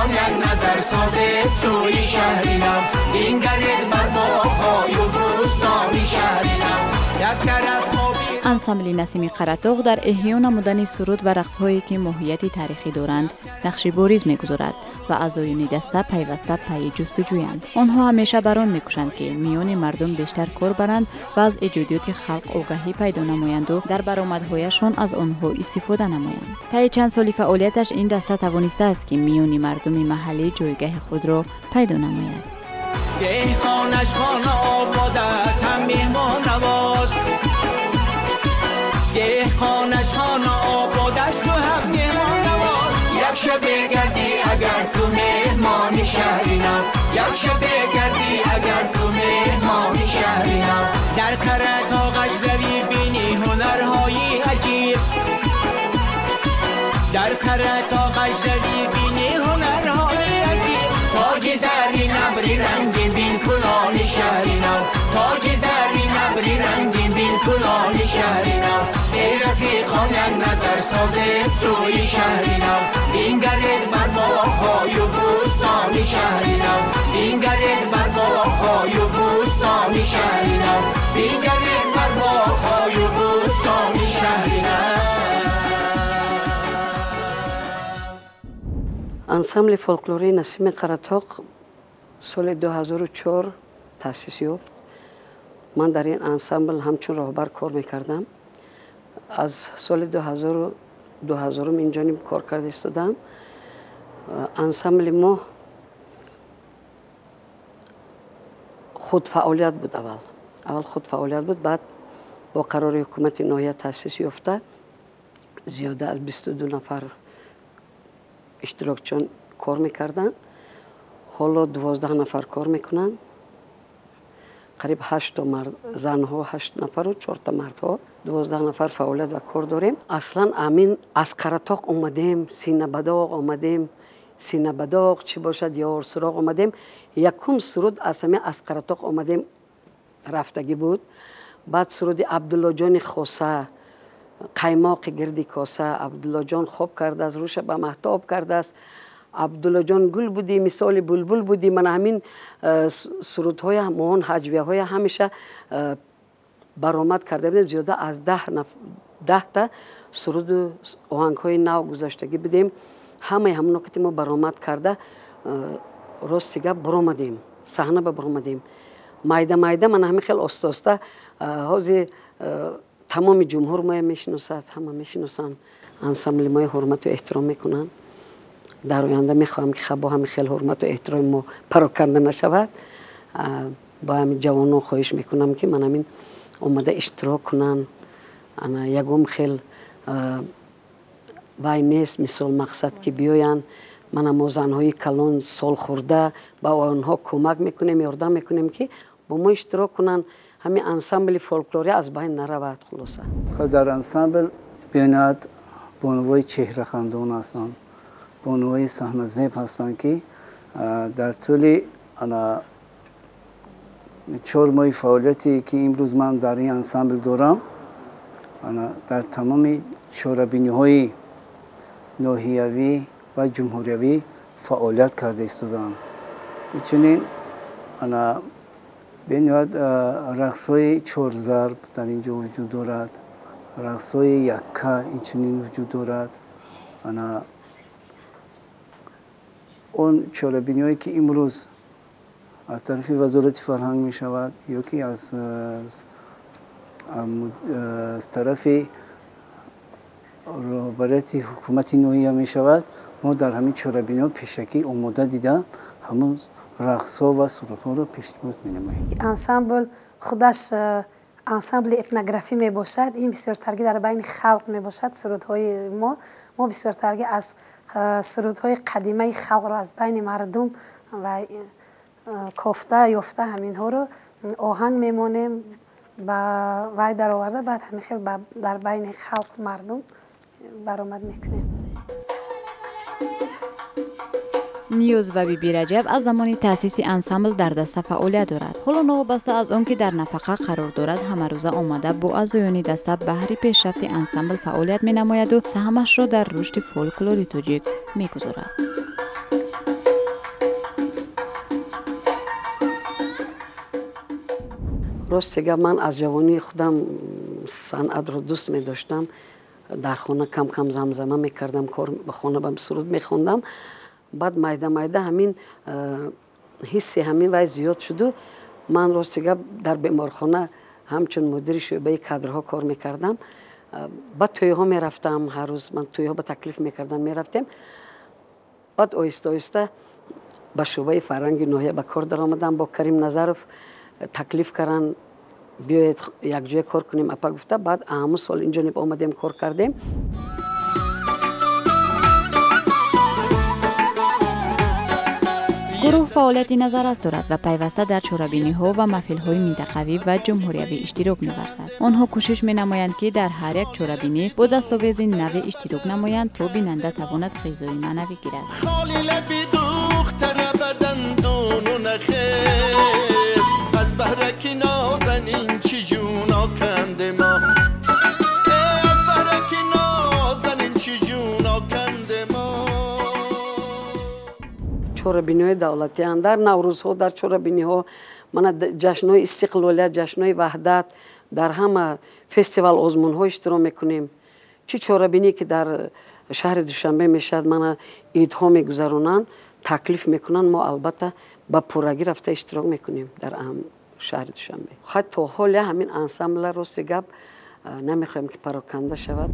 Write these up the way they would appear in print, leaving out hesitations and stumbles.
рафиқон як назар созед сӯи шаҳри нав, бингаред бар боғҳою бӯстони шаҳри нав. Як тараф Ансамбли Насими Қаратоғ дар эҳё намудани суруд ва рақсҳое, ки моҳияти таърихӣ доранд, нақши бориз мегузорад ва аъзоёни даста пайваста пайи ҷустуҷӯянд. Онҳо ҳамеша бар он мекӯшанд, ки миёни мардум бештар кор баранд ва аз эҷодиёти халқ огаҳӣ пайдо намоянду дар баромадҳояшон аз онҳо истифода намоянд. Таи чанд соли фаъолияташ ин даста тавонистааст, ки миёни мардуми маҳаллӣ ҷойгаҳи худро пайдо намояд. Деҳқонаш хона обод аст, ҳам меҳмоннавоз. Деҳқонаш хона обод аст, ту ҳам меҳмоннавоз. Як шабе гардӣ агар ту меҳмони шаҳри нав, як шабе гардӣ агар ту меҳмони шаҳри нав. Дар Қаратоғаш равӣ бинӣ ҳунарҳои аҷиб, дар Қаратоғаш равӣ бинӣ ҳунарҳои аҷиб. Тоҷи зарин абри рангин бин кулоли шаҳри нав, тоҷи зарин абри рангин бин кулоли шаҳри нав. Эй рафиқон як назар созед сӯи шаҳри нав, бингаред бар боғҳою бӯстони шаҳри нав, бингаред бар боғҳою бӯстони шаҳри нав, бингаред бар боғҳою бӯстони шаҳри нав. Ансамбли фолклории Насими Қаратоғ соли 2004 таъсис ёфт. Ман дар ин ансамбл ҳамчун роҳбар кор мекардам. Аз соли 2000 инҷониб кор карда истодам. Ансамбли мо худфаъолият буд аввал. Аввал худфаъолият буд, баъд бо қарори ҳукумати ноҳия таъсис ёфта, зиёда аз 22 нафар иштирокчиён кор мекарданд. Ҳоло 12 нафар кор мекунанд. Қариб 8 занҳо, 8 нафару 4 мардҳо, 12 нафар фаъолият ва кор дорем. Аслан амин аз Қаратоғ омадем, Синабадоғ омадем, Синабадоғ чӣ бошад, Ёрсуроғ омадем. Якум суруд аз ҳамин аз Қаратоғ омадем рафтагӣ буд. Баъд суруди Абдуллоҷони Хоса, қаймоқи гирди коса, Абдуллоҷон хоб кардааст, рӯша ба маҳтоб кардааст, Абдуллоҷон гул будӣ, мисоли булбул будӣ. Мана ҳамин сурудҳоя, моон ҳаҷвияҳоя ҳамеша баромад карда будем. Зиёда аз 10та суруду оҳангҳои нав гузаштагӣ будем. Ҳамаи ҳамоно ки мо баромад карда, рости гап баромадем, саҳна ба баромадем. Майда майда мана ҳамин хел оста-оста ҳозир тамоми ҷумҳур моя мешиносад, ҳама мешиносанд. Ансамбли моя ҳурмату эҳтиром мекунанд. Дар оянда мехоҳам, ки бо ҳамин хел ҳурмату эҳтироми мо пароканда нашавад. Бо ҳамин ҷавонон хоҳиш мекунам, ки ман ҳамин омада иштирок кунанд. Ана ягон хел вай нест, мисол мақсад ки биёянд. Мана мо занҳои калон солхӯрда ба онҳо кӯмак мекунем, ёрдам мекунем, ки бо мо иштирок кунанд. Ҳамин ансамбли фолклорӣ аз байн наравад. Хулоса дар ансамбл бениҳоят бонувои чеҳрахандон ҳастанд, бонувои саҳназеб ҳастанд, ки дар тӯли 4 моҳи фаъолияте ки имрӯз ман дар ин ансамбл дорам, дар тамоми чорабиниҳои ноҳиявӣ ва ҷумҳуриявӣ фаъолият карда истодаанд. Инчунин бениҳоят рақсҳои чорзарб дар ин ҷо вуҷуд дорад, рақсҳои якка инчунин вуҷуд дорад. Он чорабиниҳое ки имрӯз аз тарафи Вазорати фарҳанг мешавад ё ки аз тарафи роҳбарияти ҳукумати ноҳия мешавад, мо дар ҳамин чорабиниҳо пешакӣ омода дида ҳамон рақсҳо ва сурудҳоро пешниҳод менамоем. Ансамбл худаш ансамбли этнографӣ мебошад. Ин бисёртарги дар байни халқ мебошад. Сурудҳои мо бисёртарги аз сурудҳои қадимаи халқро аз байни мардум ва кофта ёфта ҳаминҳоро оҳанг мемонем, ба вай дароварда, баъд ҳамин хел дар байни халқ мардум баромад мекунем. Ниёз ва Биби Раҷаб аз замони таъсиси ансамбл дар даста фаъолият дорад. Ҳоло новобаста аз он ки дар нафақа қарор дорад, ҳамарӯза омада бо аъзоёни даста баҳри пешрафти ансамбл фаъолият менамояду саҳмашро дар рушди фолклори тоҷик мегузорад. Рости гап, ман аз ҷавонии худам санъатро дӯст медоштам. Дар хона кам-кам замзама мекардам, кор ба хона ба суруд мехондам. Баъд майда-майда ҳамин ҳисси ҳамин вай зиёд шуду ман рости гап дар беморхона ҳамчун мудири шӯъбаи кадрҳо кор мекардам. Баъд тӯйҳо мерафтам, ҳар рӯз ман тӯйҳо ба таклиф мекардам, мерафтем. Баъд оҳиста-оҳиста ба шӯъбаи фарҳанги ноҳия ба кор даромадам. Бо Карим Назаров таклиф кардан, биёед якҷоя кор кунем, апа гуфта. Баъд ҳамун сол инҷониб омадем, кор кардем. Гурӯҳ фаъолияти назаррас дорад ва пайваста дар чорабиниҳо ва маҳфилҳои минтақавӣ ва ҷумҳуриявӣ иштирок меварзад. Онҳо кӯшиш менамоянд, ки дар ҳар як чорабинӣ бо дастовези наве иштирок намоянд, то бинанда тавонад ғизои маънавӣ гирад. Чорабиниҳои давлатианд, дар наврӯзҳо, дар чорабиниҳо, мана ҷашнҳои истиқлолият, ҷашнҳои ваҳдат, дар ҳама фестивал озмунҳо иштирок мекунем. Чӣ чорабиние ки дар шаҳри Душанбе мешавад, мана идҳо мегузаронанд, таклиф мекунанд, мо албатта ба пуррагӣ рафта иштирок мекунем дар шаҳри Душанбе. Хай то ҳоле ҳамин ансамбла, рости гап, намехоҳем ки пароканда шавад.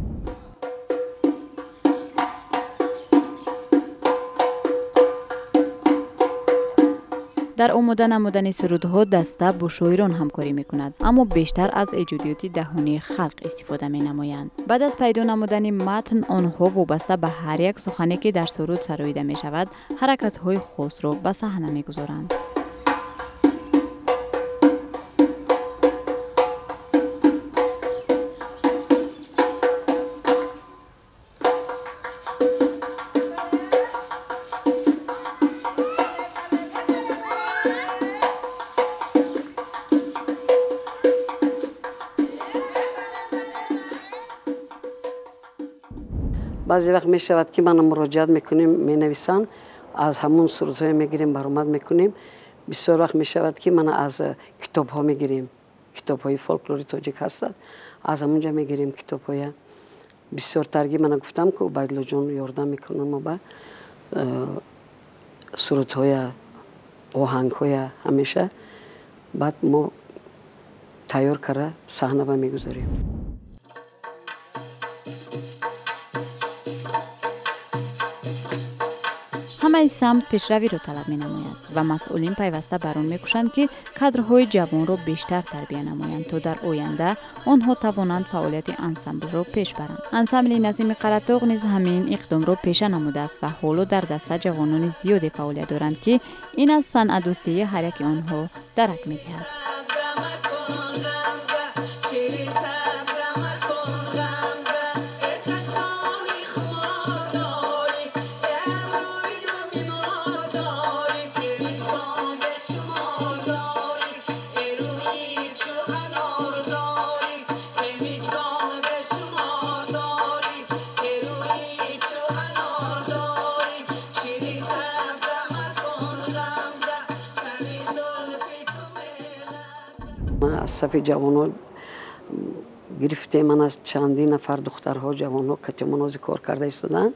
Дар омода намудани сурудҳо даста бо шоирон ҳамкорӣ мекунад, аммо бештар аз эҷодиёти даҳонии халқ истифода менамоянд. Баъд аз пайдо намудани матн, онҳо вобаста ба ҳар як сухане, ки дар суруд сароида мешавад, ҳаракатҳои хосро ба саҳна мегузоранд. Баъзе вақт мешавад, ки мана муроҷиат мекунем, менависанд, аз ҳамун сурудҳое мегирем, баромад мекунем. Бисёр вақт мешавад, ки мана аз китобҳо мегирем, китобҳои фолклори тоҷик ҳастанд, аз ҳамунҷа мегирем китобҳоя. Бисёртарги мана гуфтам, ки Убайдуллоҷон ёрдам мекунанд мо ба сурудҳоя, оҳангҳоя ҳамеша. Баъд мо тайёр карда саҳна ба мегузорем. Ҳамаи самт пешравиро талаб менамояд ва масъулин пайваста бар он мекӯшанд, ки кадрҳои ҷавонро бештар тарбия намоянд, то дар оянда онҳо тавонанд фаъолияти ансамблро пеш баранд. Ансамбли Насими Қаратоғ низ ҳамин иқдомро пеша намудааст ва ҳоло дар даста ҷавонони зиёде фаъолият доранд, ки ин аз санъатдӯстии ҳар яки онҳо дарак медиҳад. Аз сафи ҷавонҳо гирифтем, ман аз чандин нафар духтарҳо, ҷавонҳо катимонози кор карда истоданд.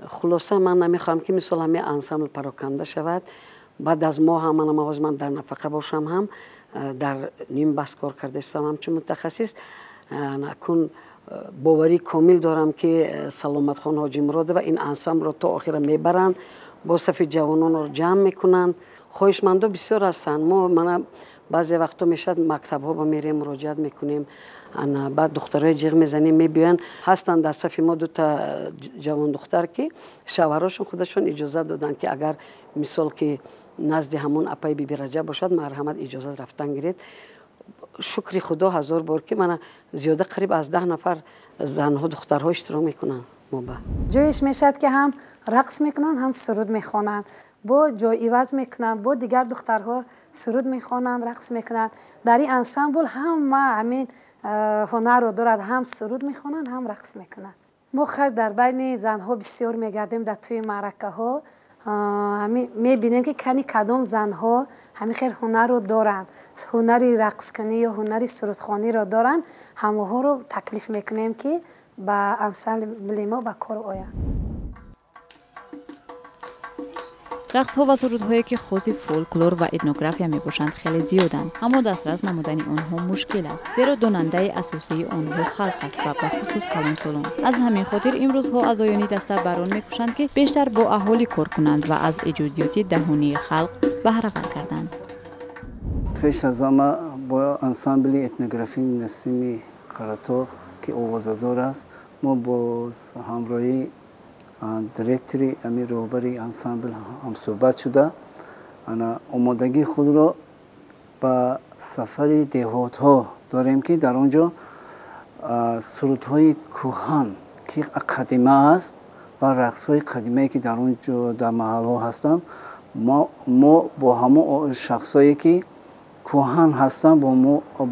Хулоса, ман намехоҳам, ки мисол ҳамин ансамбл пароканда шавад. Баъд аз мо ҳам, манам ҳозир ман дар нафақа бошам, ҳам дар ним бас кор карда истодам ҳамчун мутахассис. Акун боварии комил дорам, ки Саломатхон Ҳоҷимуродова ин ансамблро то охира мебаранд, бо сафи ҷавононро ҷамъ мекунанд. Хоҳишмандо бисёр ҳастанд. Мо мана баъзе вақтҳо мешавад мактабҳо ба мерем, муроҷиат мекунем, баъд духтарҳои ҷиғ мезанем, мебиёянд. Ҳастанд дар сафи мо дута ҷавондухтар, ки шавҳарашон худашон иҷозат доданд, ки агар мисол ки назди ҳамон апаи Биби Раҷаб бошад, марҳамат иҷозат рафтан гиред. Шукри Худо ҳазор бор, ки мана зиёда қариб аз 10 нафар занҳо, духтарҳо иштирок мекунанд. Ҷоеш мешавад, ки ҳам рақс мекунанд, ҳам суруд мехонанд, бо ҷой иваз мекунанд, бо дигар духтарҳо суруд мехонанд, рақс мекунанд. Дар ин ансамбл ҳама ҳамин ҳунарро дорад, ҳам суруд мехонанд, ҳам рақс мекунанд. Мо хайр дар байни занҳо бисёр мегардем, дар тӯи маъракаҳо Мебинем, ки кани кадом занҳо ҳамин хел ҳунарро доранд, ҳунари рақскунӣ ё ҳунари сурудхониро доранд, ҳамоҳоро таклиф мекунем, ки ба ансамбли мо ба кор оянд. Рақсҳо ва сурудҳое, ки хоси фолклор ва этнография мебошанд, хеле зиёданд, аммо дастрас намудани онҳо мушкил аст, зеро донандаи асосии онҳо халқ аст ва бахусус калонсолон. Аз ҳамин хотир имрӯзҳо аъзоёни даста бар он мекӯшанд, ки бештар бо аҳолӣ кор кунанд ва аз эҷодиёти даҳонии халқ баҳравар гарданд. Пеш аз ҳама бо ансамбли этнографии Насими Қаратоғ, ки овозадор аст, мо бо ҳамроҳии директори ами роҳбари ансамбл ҳамсӯҳбат шуда, ана омодагии худро ба сафари деҳотҳо дорем, ки дар он ҷо сурудҳои кӯҳан, ки қадима аст, ва рақсҳои қадимае, ки дар он ҷо дар маҳалҳо ҳастанд, мо бо ҳамон шахсое, ки кӯҳан ҳастанд,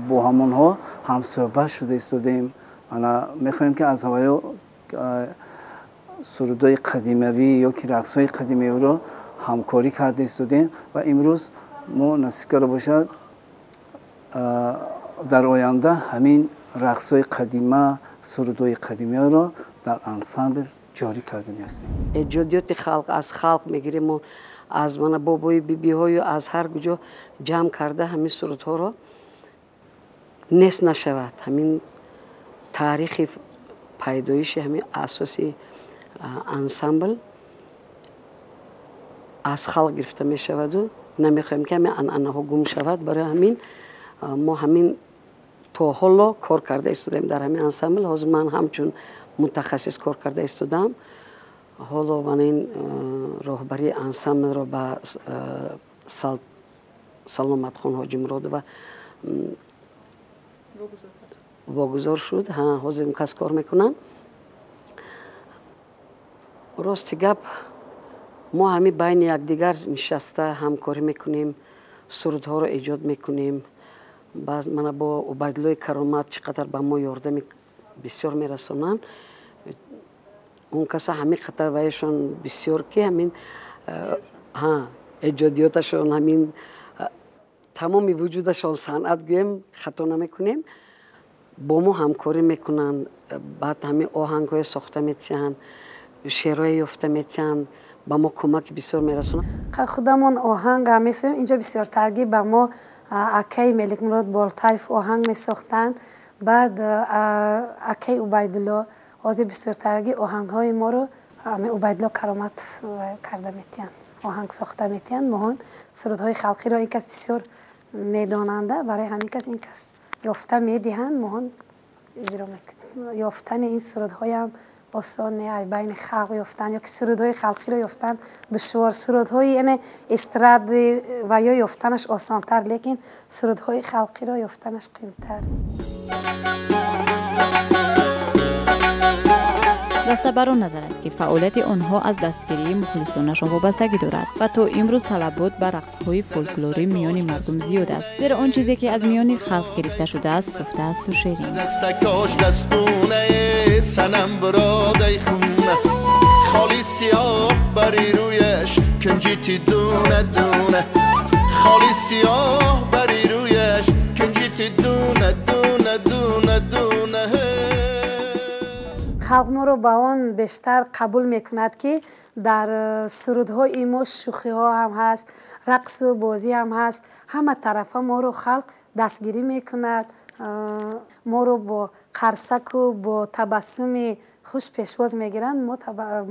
бо ҳамонҳо ҳамсӯҳбат шуда истодаем. Ана мехоҳем, ки аз ҳаваё сурудҳои қадимавӣ ё ки рақсҳои қадимавиро ҳамкорӣ карда истодем ва имрӯз мо насиб карда бошад, дар оянда ҳамин рақсҳои қадима, сурудҳои қадимаро дар ансамбл ҷорӣ кардани ҳастем. Эҷодиёти халқ аз халқ мегирем мо, аз мана бобои бибиҳою аз ҳар куҷо ҷамъ карда ҳамин сурудҳоро нест нашавад. Ҳамин таърихи пайдоиши ҳамин асоси ансамбл аз халқ гирифта мешаваду намехоҳем, ки ҳамин анъанаҳо гум шавад. Барои ҳамин мо ҳамин то ҳоло кор карда истодаем дар ҳамин ансамбл. Ҳозир ман ҳамчун мутахассис кор карда истодам. Ҳоло ман ин роҳбарии ансамблро ба Саломатхон Ҳоҷимуродова вогузор шуд. Ҳозир он кас кор мекунам. Рости гап, мо ҳамин байни якдигар нишаста ҳамкорӣ мекунем, сурудҳоро эҷод мекунем. Баъз мана бо Убайдуллои Каромат чӣ қадар ба мо ёрдами бисёр мерасонанд. Он каса ҳамин қадар ваяшон бисёр, ки ҳамин эҷодиёташон, ҳамин тамоми вуҷудашон санъат гӯем, хато намекунем. Бо мо ҳамкорӣ мекунанд, баъд ҳамин оҳангҳое сохта метиҳанд, шеърҳое ёфта метиҳанд, ба мо кӯмаки бисёр мерасонанд. Худамон оҳанг месозем. Инҷо бисёртаргӣ ба мо акаи Меликмурод Болтаев оҳанг месохтанд, баъд акаи Убайдулло. Ҳозир бисёртаргӣ оҳангҳои моро Убайдулло Кароматов карда метиҳанд, оҳанг сохта метиҳанд. Моҳон сурудҳои халқиро ин кас бисёр медонанда, барои ҳамин кас ин кас ёфта медиҳанд, моҳон иҷро мекунем. Ёфтани ин сурудҳоям осон не, байни халқ ёфтан ё ки сурудҳои халқиро ёфтан душвор. Сурудҳои яъне эстради ва ё ёфтанаш осонтар, лекин сурудҳои халқиро ёфтанаш қимтар. Даста бар он назар аст, ки фаъолияти онҳо аз дастгирии мухлисонашон вобастагӣ дорад ва то имрӯз талабот ба рақсҳои фолклорӣ миёни мардум зиёд аст, зеро он чизе, ки аз миёни халқ гирифта шудааст, суфта асту ширин. Санам براдай خونه خالی سیاه بری رویش کنجیتی دونه دونه، خالی سیاه بری رویش کنجیتی دونه دونه دونه دونه. Халқ моро ба он бештар қабул мекунад, ки дар сурудҳои мо шӯхиҳо ҳам ҳаст, рақсу бозӣ ҳам ҳаст. Ҳама тарафа моро халқ дастгирӣ мекунад, моро бо қарсаку бо табассуми хуш пешвоз мегиранд.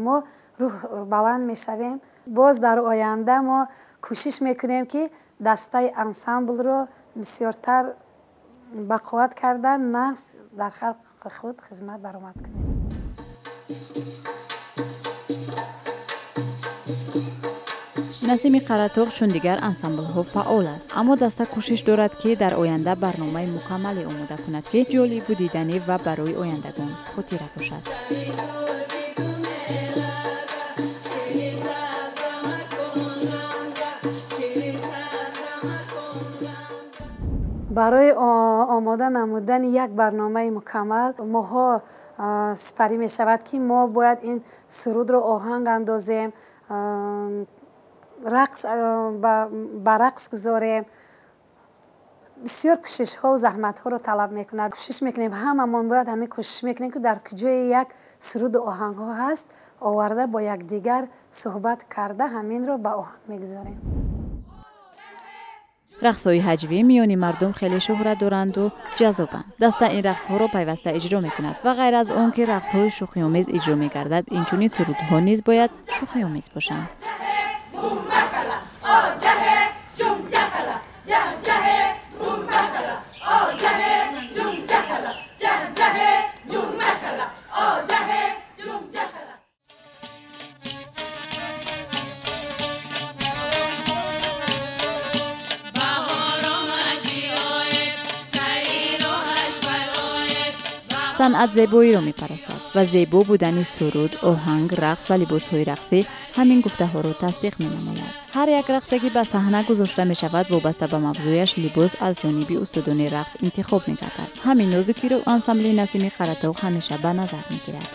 Мо рӯҳ баланд мешавем. Боз дар оянда мо кӯшиш мекунем, ки дастаи ансамблро бисёртар бақувват кардан, нағз дар халқи худ хизмат баромад кунем. Насими Қаратоғ чун дигар ансамблҳо фаъол аст, аммо даста кӯшиш дорад, ки дар оянда барномаи мукаммале омода кунад, ки ҷолибу диданӣ ва барои ояндагон хотира бошад. Барои омода намудани як барномаи мукаммал моҳҳо сипарӣ мешавад, ки мо бояд ин сурудро оҳанг андозем. рақс ба рақс гузорем. Бисёр кӯшишҳо ва заҳматҳоро талаб мекунад. Кӯшиш мекунем, ҳамамон бояд ҳамин кӯшиш мекунем, ки дар куҷое як суруду оҳангҳо ҳаст, оварда бо якдигар суҳбат карда ҳаминро ба оҳанг мегузорем. Рақсҳои ҳаҷвӣ миёни мардум хеле шӯҳрат доранду ҷаззобанд. Даста ин рақсҳоро пайваста иҷро мекунад ва ғайр аз он ки рақсҳои шӯхиомез иҷро мегардад, инчунин сурудҳо низ бояд шӯхиомез бошанд. Санъат зебоиро мепарастад ва зебо будани суруд, оҳанг, рақс ва либосҳои рақсӣ ҳамин гуфтаҳоро тасдиқ менамояд. Ҳар як рақсе ки ба саҳна гузошта мешавад, вобаста ба мавзӯяш либос аз ҷониби устодони рақс интихоб мегардад. Ҳамин нозукиро ансамбли Насими Қаратоғ ҳамеша ба назар мегирад.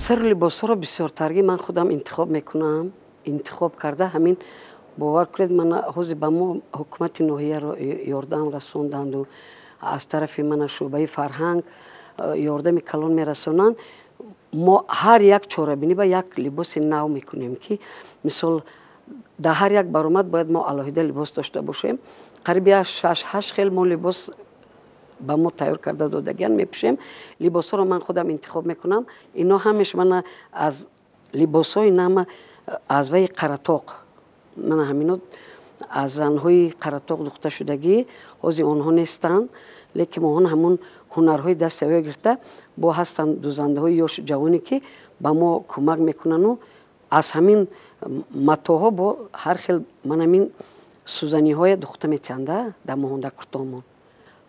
Сару либосҳоро бисёртарги ман худам интихоб мекунам. Интихоб карда ҳамин бовар кунед, ман ҳозир ба мо ҳукумати ноҳияро ёрдам расонданду аз тарафи мана шӯъбаи фарҳанг ёрдами калон мерасонанд. Мо ҳар як чорабинӣ ба як либоси нав мекунем, ки мисол дар ҳар як баромад бояд мо алоҳида либос дошта бошем. Қариб як 6-8 хел мо либос ба мо тайёр карда додагиан мепӯшем. Либосҳоро ман худам интихоб мекунам. Ино ҳамеш мана аз либосҳои нама аз ваи Қаратоқ, мана ҳамино аз занҳои Қаратоқ духта шудагӣ, ҳозир онҳо нестанд, лекин моҳон ҳамун ҳунарҳои дасти авё гирифта бо ҳастанд дузандаҳои ёш ҷавоне, ки ба мо кӯмак мекунану аз ҳамин матоҳо бо ҳар хел ман ҳамин сӯзаниҳое духта метиҳанда дар моҳонда куртомон.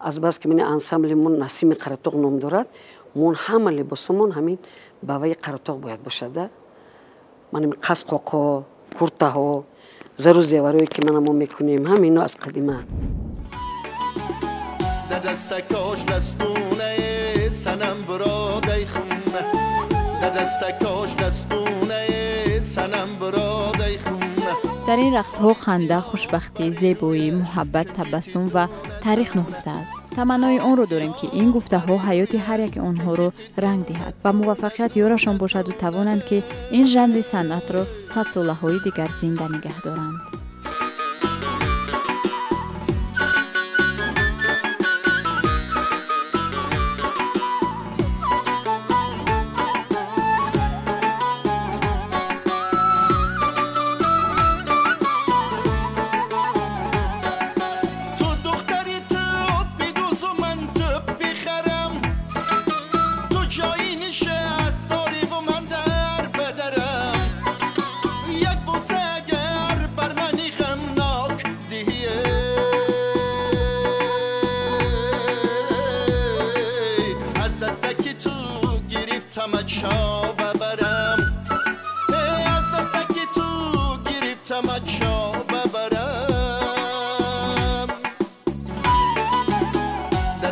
Аз бас ки мани ансамбли мон Насими Қаратоқ ном дорад, мон ҳама либосомон ҳамин ба ваи Қаратоқ бояд бошад. Ман ҳамин қасқоқҳо, куртаҳо, зару зеварое ки мана мо мекунем, ҳамино аз қадима. Дастакош дастпунаe санам биродай хуна, дастакош дастпунаe санам биродай хуна. Дар ин рақсҳо ханда, хушбахтӣ, зебоӣ, муҳаббат, табассум ва таърих нуҳуфта аст. Таманнои онро дорем, ки ин гуфтаҳо ҳаёти ҳар яки онҳоро ранг диҳад ва муваффақият ёрашон бошаду тавонанд, ки ин жанри санъатро садсолаҳои дигар зинда нигаҳ доранд.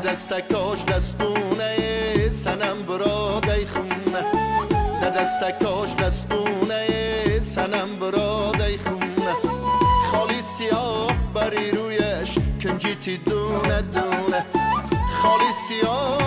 دستکاش دستونه سنم برادای خونه، دستکاش دستونه سنم برادای خونه، خالی سیاه بری رویش کنجیتی دونه دونه، خالی سیاه